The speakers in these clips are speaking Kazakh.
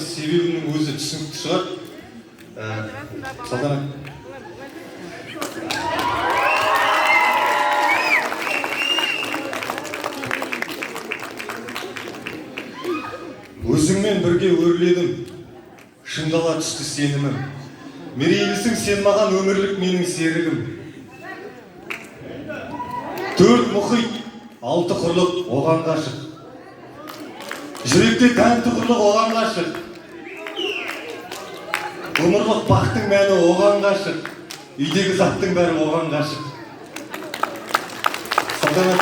жатқан себебімнің өзі түсінікті шығар. Салтанат, өзіңмен бірге өрледім, шыңдала түсті сенімім. Мерейлісің сен маған, өмірлік менің серігім. Төрт мұхит, алты құрлық оған ғашық. Жүректе тәнті құрлық оған ғашық. Ғұмырлық бақтың мәні оған ғашық. Үйдегі заттың бәрі оған ғашық. Салтанат,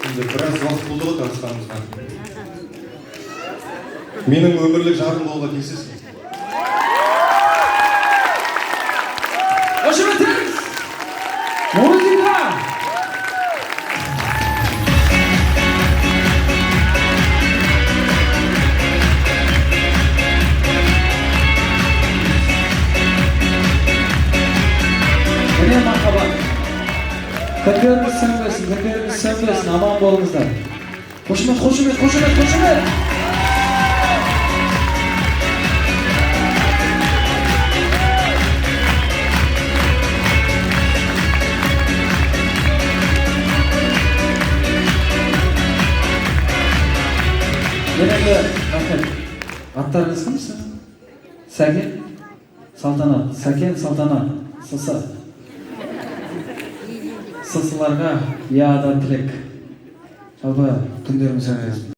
енді біраз уақыт болды ғой танысқанымызға. Менің өмірлік жарым болуға келісесің? Қошеметтеріңіз! Музыка! Міне, махаббат. Күндеріңіз сөнбесін, күндеріңіз сөнбесін, аман болыңыздар. Қошемет, қошемет, қошемет, қошемет! Мен енді, рахмет. Аттарыңыз кім сіздің? Сәкен, Салтанат, Сәкен, Салтанат, Сысы. Сысыларға я да тілек. Жалпы, күндеріңіз сөнбесін.